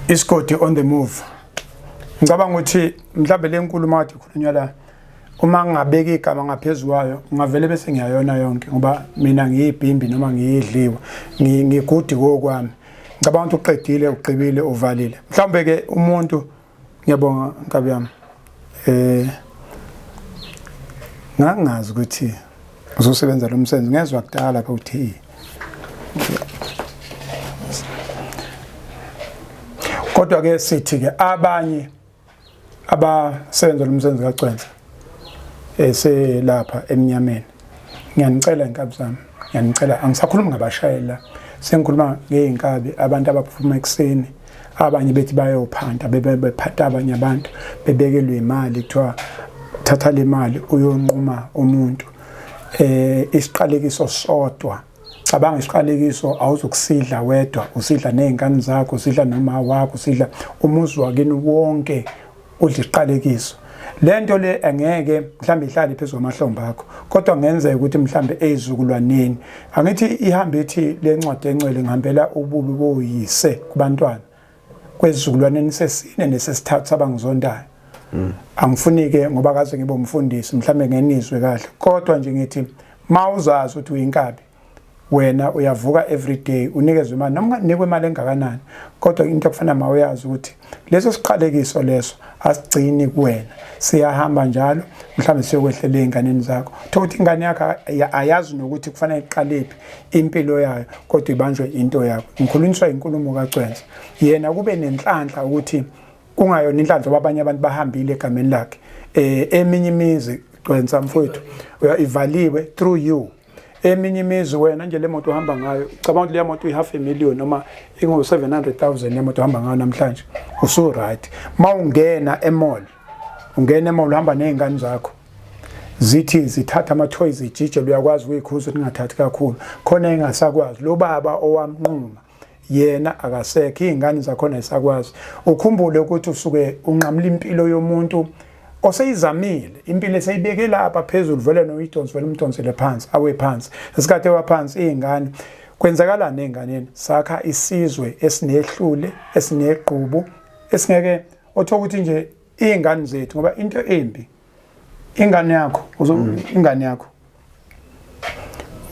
Isigodi on the move. Ngicabanga ukuthi mhlawumbe le nkulumo kade ikhulunywa la, uma ngingabeka igama ngaphezu kwayo ngingavele bese ngiyayona yonke, ngoba mina ngiyibhimbi noma ngiyidliwa, ngigudi kokwami. Ngicabanga ukuthi uqedile, ugqibile, uvalile. Mhlawumbe ke umuntu, ngiyabonga nkabi yami, ngangazi ukuthi uzosebenza lo msebenzi, ngezwa kudala lapha uthi, kodwa ke sithi ke abanye abasebenza lo msebenzi kaCwensa eselapha emnyameni, ngiyanicela inkabi zami, ngiyanicela, angisakhulumi ngabashayeli la, sengikhuluma ngey'nkabi, abantu abaphuma ekuseni, abanye bethi bayophanta, bephatha abanye abantu, bebekelwe imali, kuthiwa thatha le mali uyonquma umuntu. Isiqalekiso sodwa, cabanga, isiqalekiso awuzokusidla wedwa, usidla nezingane zakho, usidla noma wakho, usidla umuzi wakini wonke, udla isiqalekiso. Lento le angeke mhlambe ihlale phezulu kwamahlombe akho, kodwa kungenzeka ukuthi mhlambe ezizukulwaneni, angithi ihambe ithi le ncwadi encwele, ngihambela ububi boyise kubantwana kwezizukulwaneni sesine nesesithathu abangizondayo. Angifuni-ke ngoba kaze ngibe umfundisi, mhlambe ngenizwe kahle, kodwa nje ngithi mawuzazi ukuthi uyinkabi wena, uyavuka every day unikezwe imali noma unganikwe imali engakanani, kodwa into okufanele mawuyazi ukuthi leso siqalekiso leso asigcini kuwena, siyahamba njalo, mhlawumbe siyokwehlela ey'nganeni zakho. Thola ukuthi ingane yakho ayazi nokuthi kufanele iqalephi impilo yayo, kodwa ibanjwe into yakho. Ngikhulunyiswa inkulumo kaCwensa, yena kube nenhlanhla ukuthi kungayona inhlanhla ngoba abanye abantu bahambile egameni lakhe. Eminye imizi, Cwensa mfowethu, ivaliwe through you. Eminye imizi, wena nje le moto uhamba ngayo, cabanga ukuthi leya moto uyi-half a million noma ingu-700,000, le moto uhamba ngayo namhlanje, usu-right. Ma ungena e-mall, ungena e-mall uhamba ney'ngane zakho, zithi zithatha ama-toys zijijele, uyakwazi ukuyikhuza ukuthi ningathathi kakhulu, khona engasakwazi. Lo baba owamnquma yena akasekho, iy'ngane zakhona ayisakwazi. Ukhumbule ukuthi usuke unqamula impilo yomuntu oseyizamile impilo, eseyibeke lapha phezulu, vele noyidonsi, vele umdonsele phansi, awe phansi. Ngesikhathi ewa phansi, iy'ngane, kwenzakalani ey'nganeni? Sakha isizwe esinehlule, esinegqubu, esingeke othola ukuthi nje iy'ngane zethu, ngoba into embi ingane yakho, ingane yakho,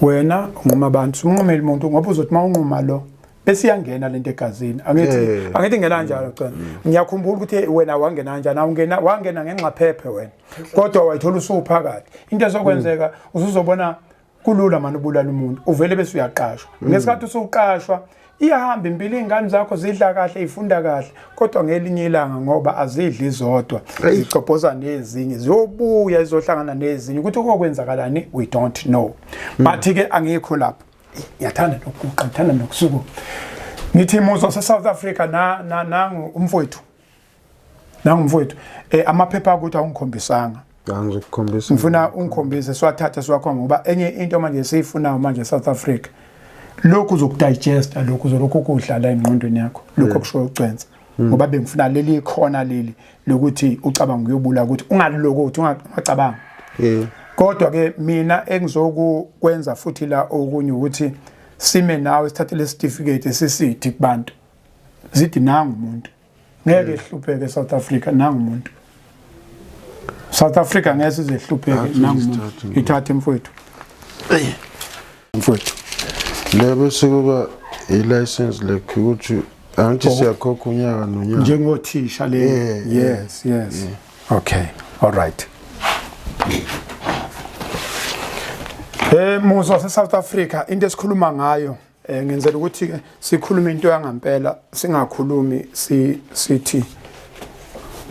wena unquma abantu, unqumela umuntu, ngoba uzothi uma unquma lo bese iyangena lento egazini, angithi? Angithi ingena kanjalo? Cela, ngiyakhumbula ukuthi wena wangena kanjani, awungena, wangena ngenxaphephe wena, kodwa wayithola usuphakathi. Into ezokwenzeka, usuzobona kulula manje ubulala umuntu, uvele bese uyaqashwa. Ngesikhathi usuqashwa, iyahamba impilo, iy'ngane zakho zidla kahle, ifunda kahle, kodwa ngelinye ilanga, ngoba azidli zodwa, zicobhoza nezinye, ziyobuya zizohlangana nezinye. Ukuthi kokwenzakalani, we don't know, but-ke angikho lapho. Ngiyathanda nokuguqa, ngithanda nokusukuma. Ngithi muzo se-South Africa, na nangu umfowethu, nangu umfowethu, amaphepha akuthi awungikhombisanga. Angizokukhombisa. Ngifuna ungikhombise, siwathathe, siwakhombe, ngoba enye into manje esiyifunayo manje South Africa, lokhu uzokudigesta, lokhu uzolokhu kudlala engqondweni yakho, lokhu okushoyo uCwensa, ngoba bengifuna leli khona leli lokuthi ucabanga uyobula, ukuthi ungalokothi ungacabanga. Kodwa ke mina engizokwenza futhi la okunye ukuthi sime nawe, sithathe le certificate, esisithi kubantu, zithi nangu umuntu ngeke ehlupheke eSouth Africa, nangu umuntu, South Africa ngeke size hlupheke. Thatha. Nangu umuntu. Isithathe. Ithathe mfowethu, mfowethu. Le bese kuba i-license like ukuthi angithi siyakhokha unyaka nonyaka. Njengothisha le. Yes, okay, all right. Muzo se South Africa, into esikhuluma ngayo, ngenzela ukuthi ke sikhulume into yangampela, singakhulumi si sithi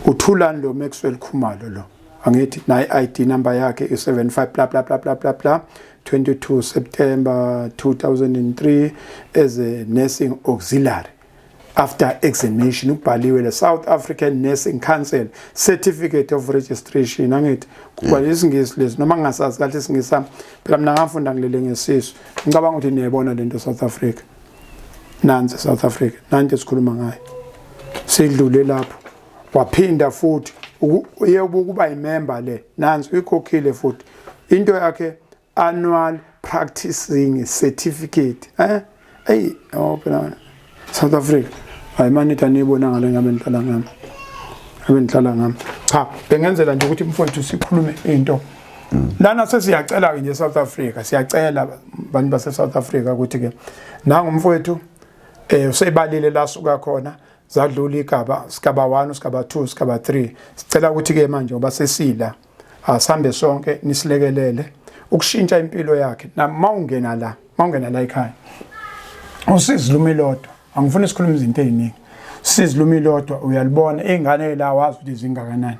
uthulani lo Maxwell Khumalo lo, angithi nayi ID number yakhe i75 bla bla bla bla bla bla, 22 September 2003 as a nursing auxiliary after examination, ubhaliwe le South African Nursing Council certificate of registration, angithi? Kuba isingisi lesi, noma ngingasazi kahle isingisi sami phela, mina ngafunda ngilele ngesisu. Ngicabanga ukuthi niyayibona lento, South Africa. Nansi South Africa, nanti esikhuluma ngayo. Sidlule lapho, waphinda futhi yebo ukuba imember le, nansi uyikhokhile futhi into yakhe, annual practicing certificate. Hey, oh phela South Africa, Hayi mani ithi aniyibonanga le ngabe nihlala ngami. Ngabe nihlala ngami. Cha, bengenzela nje ukuthi mfowethu sikhulume into. Lana sesiyacela ke nje South Africa, siyacela abantu base South Africa ukuthi ke nangu mfowethu eh usebalile la suka khona zadlula igaba sigaba 1 sigaba 2 sigaba 3 sicela ukuthi ke manje ngoba sesila asambe sonke nisilekelele ukushintsha impilo yakhe na mawungena la mawungena la ekhaya usizi lumilodwa angifuni sikhulume izinto eziningi sizi lumilodwa uyalibona ingane la wazi ukuthi zingakanani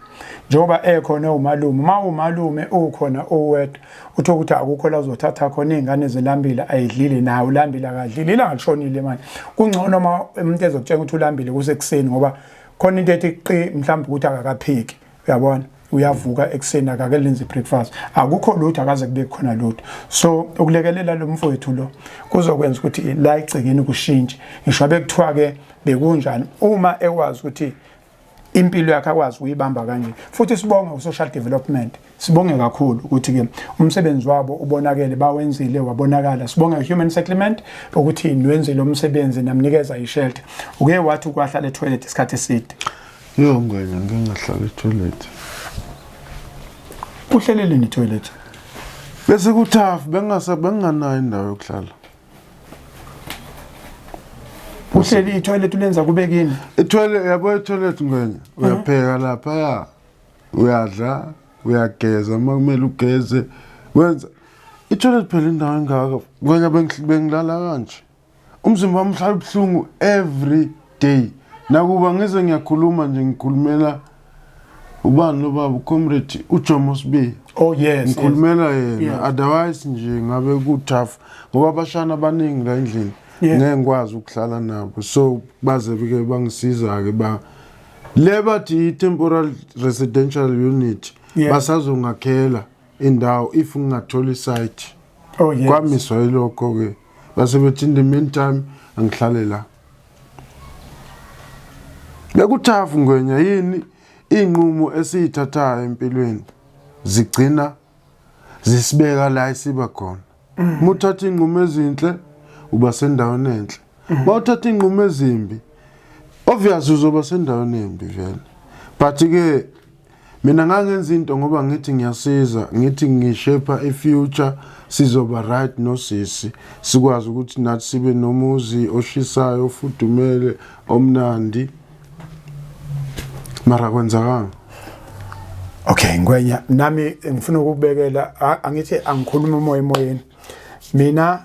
njengoba ekhona umalume uma umalume ukhona owedwa utho ukuthi akukho la uzothatha khona izingane zilambile ayidlile nawe ulambile akadlile ilanga lishonile manje kungcono uma umuntu ezokutshela ukuthi ulambile kusekuseni ngoba khona into ethi qi mhlawumbe ukuthi akakapheki uyabona uyavuka ekuseni akakelenzi breakfast akukho lutho akaze kube khona lutho so ukulekelela lo mfowethu lo kuzokwenza ukuthi la egcekeni kushintshe ngisho abekuthiwa ke bekunjani uma ekwazi ukuthi impilo yakhe akwazi ukuyibamba kanje futhi sibonge u-social development sibonge kakhulu ukuthi ke umsebenzi wabo ubonakele bawenzile wabonakala sibonge human settlement ukuthi niwenzile umsebenzi namnikeza ishelter uke wathi ukwahlala etoilet isikhathi eside Yo ngwenya ngike ngahlala etoilet. Uhleleleni etoilet? Bese kuthafu bengingasa benginganayo indawo yokuhlala. Uhleli itoilet ulenza kube kini? Itoilet yabo itoilet ngwenya. Uyapheka lapha ya. Uyadla, uyageza uma kumele ugeze. Wenza itoilet phela indawo engaka. Ngwenya bengilala kanje. Umzimba wami uhlala ubuhlungu every day. Nakuba ngize ngiyakhuluma nje ngikhulumela ubani lo baba ucomrade uJomo Sibiya. Oh yes. Ngikhulumela yena yes. Otherwise nje ngabe ku tough ngoba abashana abaningi la endlini ngeke ngikwazi ukuhlala nabo so baze ke bangisiza ke ba le bathi i-temporal residential unit basazongakhela indawo if ngingathola isite. Oh yes. Kwamiswa yilokho ke base bethi in the meantime angihlale la. Bekuthafu ngwenya yini inqumo esiyithathayo empilweni zigcina zisibeka la esiba khona. Uma uthatha inqumo ezinhle uba sendaweni enhle. Uma uthatha inqumo ezimbi obvious uzoba sendaweni embi vele. But ke mina ngangenza into ngoba ngithi ngiyasiza ngithi ngishape ifuture sizoba right nosisi sikwazi ukuthi nathi sibe nomuzi oshisayo ofudumele omnandi mara kwenzakanga. Okay ngwenya nami ngifuna ukubekela angithi angikhuluma umoya emoyeni mina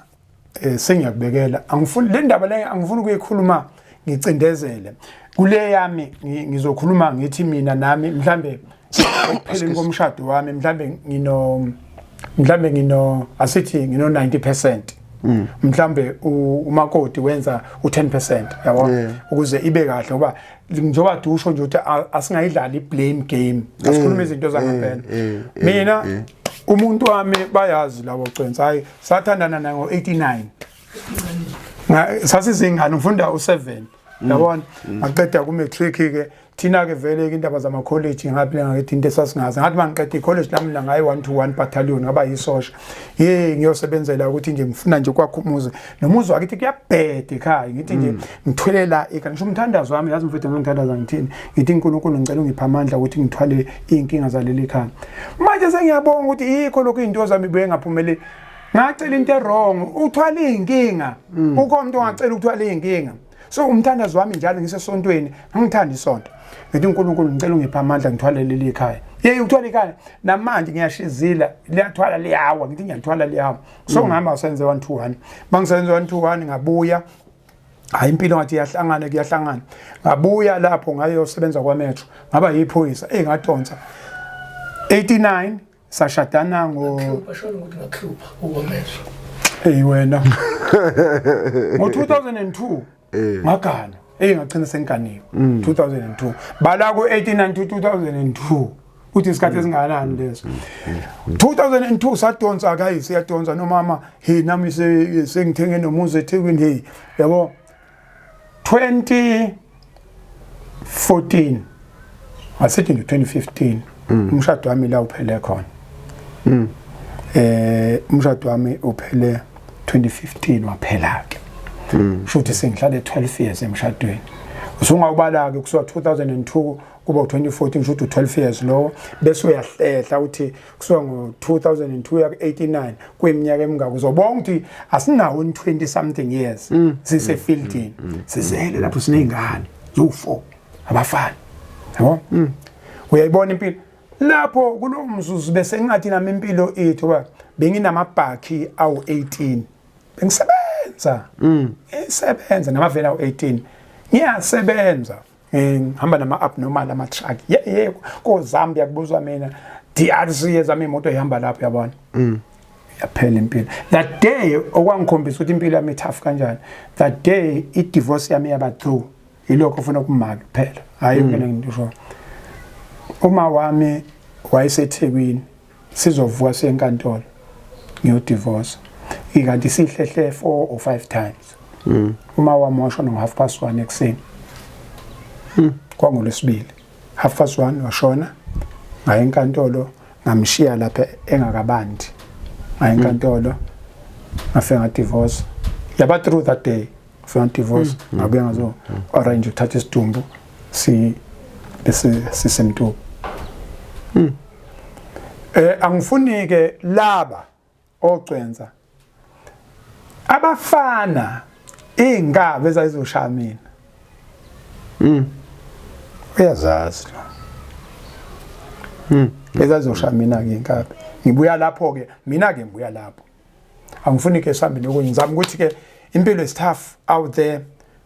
eh sengiyakubekela angifuni le ndaba le angifuni ukuyikhuluma ngicindezele kule yami ngizokhuluma ngithi mina nami mhlambe ekupheleni komshado wami mhlambe ngino mhlambe ngino asithi ngino 90% mhlambe umakoti wenza u10% yabo ukuze ibe kahle ngoba njengoba dusho nje ukuthi asingayidlali i-blame game asikhulume izinto zangempela mina umuntu wami bayazi labo cwensa hayi sathandana naye ngo-89 sasizingane ngifunda u-7 yabona ngaqeda ku-matric ke thina-ke vele-ke indaba zamakholeji ngaphila ngakithi into esasingazi ngathi uma ngiqeda ikholeji lami mina ngayi 1 to 1 battalion ngaba yisosha ye ngiyosebenzela ukuthi nje ngifuna nje kwakho umuzi nomuzi wakithi kuyabheda ekhaya ngithi nje ngithwele la ekhaya ngisho umthandazo wami yazi mfethu ngangithandaza ngithini ngithi uNkulunkulu ngicela ungiphe amandla ukuthi ngithwale iy'nkinga zaleli khaya manje sengiyabonga ukuthi yikho lokhu iy'nto zami buye ngaphumeleli ngacela into erong uthwala iy'nkinga ukho umuntu ongacela ukuthwala iy'nkinga so umthandazo wami njalo ngisesontweni angithanda isonto ngithi uNkulunkulu ngicela ungiphe amandla ngithwale leli khaya yey uthwala ikhaya namanje ngiyashizila liyathwala liyawa ngithi ngiyalithwala liyawa so ngihamba senze 1 2 1 mangisenze 1 2 1 ngabuya hayi impilo ngathi iyahlangana kuyahlangana ngabuya lapho ngayosebenza kwametro ngaba yiphoyisa eh ngadonsa 89 sashadana ngo Bashona ukuthi ngakuhlupha ukwamehlo. Hey wena ngo 2002 ngagana hey ngagcina sengiganiwe 2002 bala ku 89 to 2002 uthi isikhathi esingakanani leso 2002 sadonsa kayi siyadonsa nomama hey nami sengithenge nomuzi eThekwini hey yabo 2014 asithi nje 2015 umshado wami la uphele khona umshado wami uphele 2015 waphela ke shuthi sengihlale 12 years emshadweni Usungawubala-ke kusuka 2002 kuba u-2014, kusho ukuthi u-12 years lowo, bese uyahlehla uthi kusuka ngo-2002 ya ku-89 kuyiminyaka emingaki. Uzobonga ukuthi asinawo 20 something years sisefieldini, sizele lapho siney'ngane ziwu-4 abafana, yabo. Uyayibona impilo lapho kulowo mzuzu, bese ngathi nami impilo ithu ba benginamabhakhi awu-18 bengisebenza, ngisebenza namaveni awu-18, ngiyasebenza, ngihamba nama-abnormal ama-truck, ye ye ko-Zambia kubuzwa mina, DRC ezami imoto ihamba lapho, yabona. Yaphela impilo that day. Okwangikhombisa ukuthi impilo yami tough kanjani that day, i-divorce yami yaba through. Yilokho ofuna ukumaka kuphela, hayi yonke le ngisho. Uma wami wayeseThekwini, sizovuka siye enkantolo ngiyodivorce, ikanti sihlehle 4 or 5 times. Uma wami washona ngo 1:30 ekuseni, kwangolwesibili 1:30 washona. Ngaye enkantolo, ngamshiya lapha engakabandi, ngaye enkantolo, ngafika ngadivorce, yaba through that day. Ngafika ngadivorce, ngabuya ngazo arrange ukuthatha isidumbu si bese sisemtuku. Angifuni ke laba ocwenza abafana inkabi ezayizoshaya mina. Uyazazi lo. Ezayizoshaya mina ke inkabi. Ngibuya lapho ke mina ke, ngibuya lapho. Angifuni ke sihambe nokunye, ngizama ukuthi ke impilo is tough out there.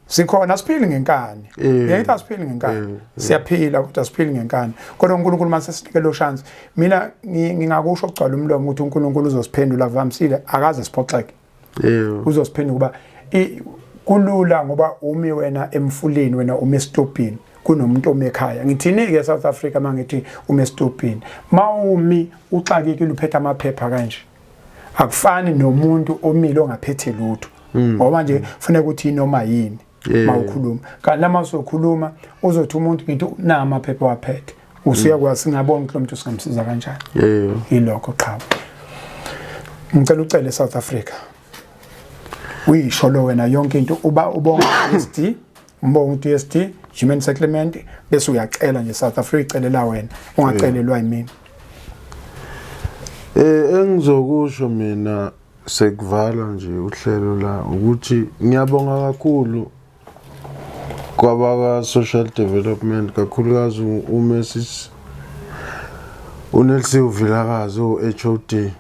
Sikhona, siphili ngenkani. Ngithi asiphili ngenkani. Siyaphila kodwa siphili ngenkani. Kodwa uNkulunkulu mase sinike lo chance. Mina ngingakusho kugcwala umlomo ukuthi uNkulunkulu uzosiphendula, kuvamisile akaze siphoxeke. Uzosiphendula kuba kulula ngoba umi wena emfuleni, wena umi esitopini kunomuntu omi ekhaya. Ngithini ke South Africa mangithi umi esitopini? Mawumi uxakekile uphethe amaphepha kanje, akufani nomuntu omile ongaphethe lutho, ngoba nje kufuneka ukuthi noma yini mawukhuluma. Kanti nama uzokhuluma uzothi umuntu ngithi na amaphepha waphethe, usuyakwazi singabona ukuthi lo muntu singamsiza kanjani. Yilokho qha. Ngicela ucele South Africa, uyisho lo wena yonke into, uba ubonga SD, umbonga u-DSD Human Settlement, bese uyacela nje South Africa, icelela wena, ungacelelwa yimina. Engizokusho mina sekuvala nje uhlelo la ukuthi ngiyabonga kakhulu kwabaka social development, kakhulukazi uMrs uNelsiwe Vilakazi o-HOD,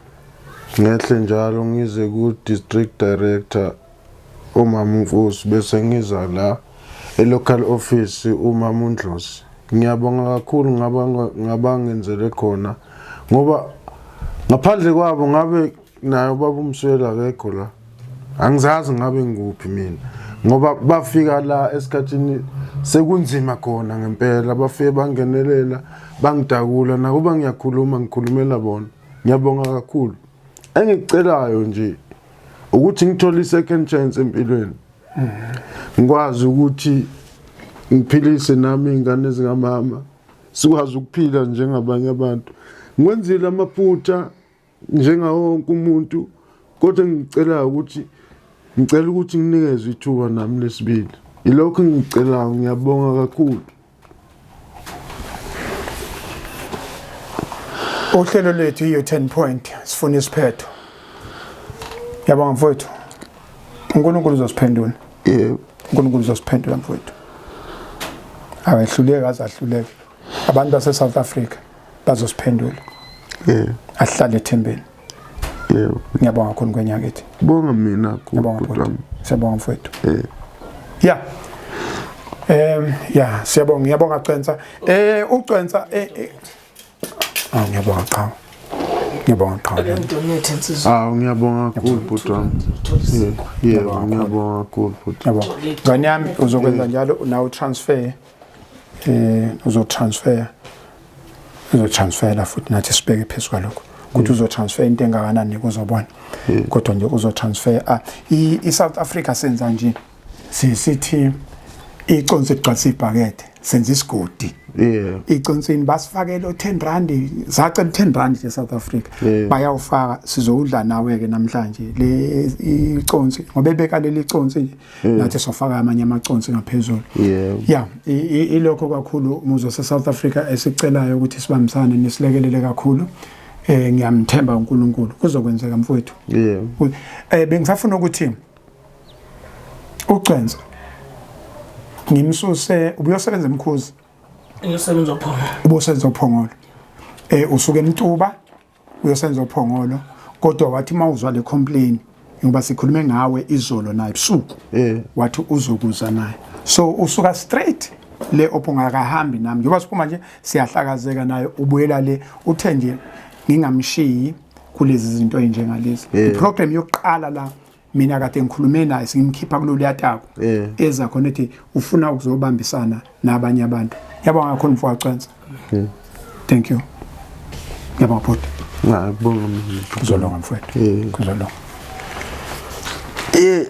ngehle njalo ngize ku district director umama uMfusi, bese ngiza la e-local office umama uNdlozi. Ngiyabonga kakhulu ngabangenzele khona, ngoba ngaphandle kwabo ngabe naye ubaba uMsweli akekho la, angizazi ngabe ngikuphi mina, ngoba bafika la esikhathini sekunzima khona ngempela, bafike bangenelela bangidakula. Nakuba ngiyakhuluma, ngikhulumela bona. Ngiyabonga kakhulu. Engikucelayo nje ukuthi ngithole i-second chance empilweni, ngikwazi ukuthi ngiphilise nami iy'ngane zikamama, sikwazi ukuphila njengabanye abantu. Ngiwenzile amaphutha njengawo wonke umuntu, kodwa ngicela ukuthi ngicela ukuthi nginikezwe ithuba nami lesibili. Ilokho engikucelayo. Ngiyabonga kakhulu. Uhlelo lethu iyo 10 point, sifuna isiphetho. Ngiyabonga mfowethu, uNkulunkulu uzosiphendula. UNkulunkulu uzosiphendula mfowethu, awehluleki aze ahluleke. Abantu base South Africa bazosiphendula. Ahlale ethembeni. Ngiyabonga kakhulu kwenyakithi. Bonga mina. Ngiyabonga mfowethu, siyabonga mfowethu. Ya, ya, siyabonga, ngiyabonga Cwensa. UCwensa Ah, ngiyabonga cha. Ngiyabonga cha. Ake ngidonate insizwa. Ah, ngiyabonga kakhulu bhuti wami. Uthola isinkwa. Yebo, ngiyabonga kakhulu bhuti. Ngiyabonga. Ngane yami, uzokwenza njalo nawe transfer, uzotransfer, uzotransfera futhi nathi sibeke phezu kwalokho ukuthi uzotransfer into engakanani, uzobona. Kodwa nje uzotransfer. Ah, i South Africa senza nje, sithi iconsi igcwalisa ibhakede, senza isigodi. Yeah. Iconsini basifakele u10 rand, zacela u10 rand nje South Africa. Bayawufaka, sizowudla nawe ke namhlanje le iconsi ngoba ebeka leli consi nje, nathi sofaka amanye amaconsi ngaphezulu. Yeah, ilokho kakhulu umuzi wase South Africa esicelayo ukuthi sibambisane nisilekelele kakhulu. Ngiyamthemba uNkulunkulu kuzokwenzeka mfowethu. Bengisafuna ukuthi uCwenza ngimsuse, ubuyosebenza eMkhuzi. Ngiyosebenza oPhongolo. Ubuyosebenza oPhongolo. Usuke eMtuba uyosebenza oPhongolo, kodwa wathi mawuzwa le complaint, ngoba sikhulume ngawe izolo naye ebusuku, wathi uzokuza naye, so usuka straight le oPhongolo, akahambi nami njengoba siphuma nje siyahlakazeka naye, ubuyela le. Uthe nje ngingamshiyi kulezi zinto ezinjengalezi. Iprogram yokuqala la mina kade ngikhulume naye, singimkhipha kulolu yatako, eza khona ethi ufuna ukuzobambisana nabanye abantu. Ngiyabonga kakhulu mfowethu Cwensa. Thank you, ngiyabonga bhuti. Ngiyabonga mina. Kuzolunga mfowethu. Kuzolunga. Eh.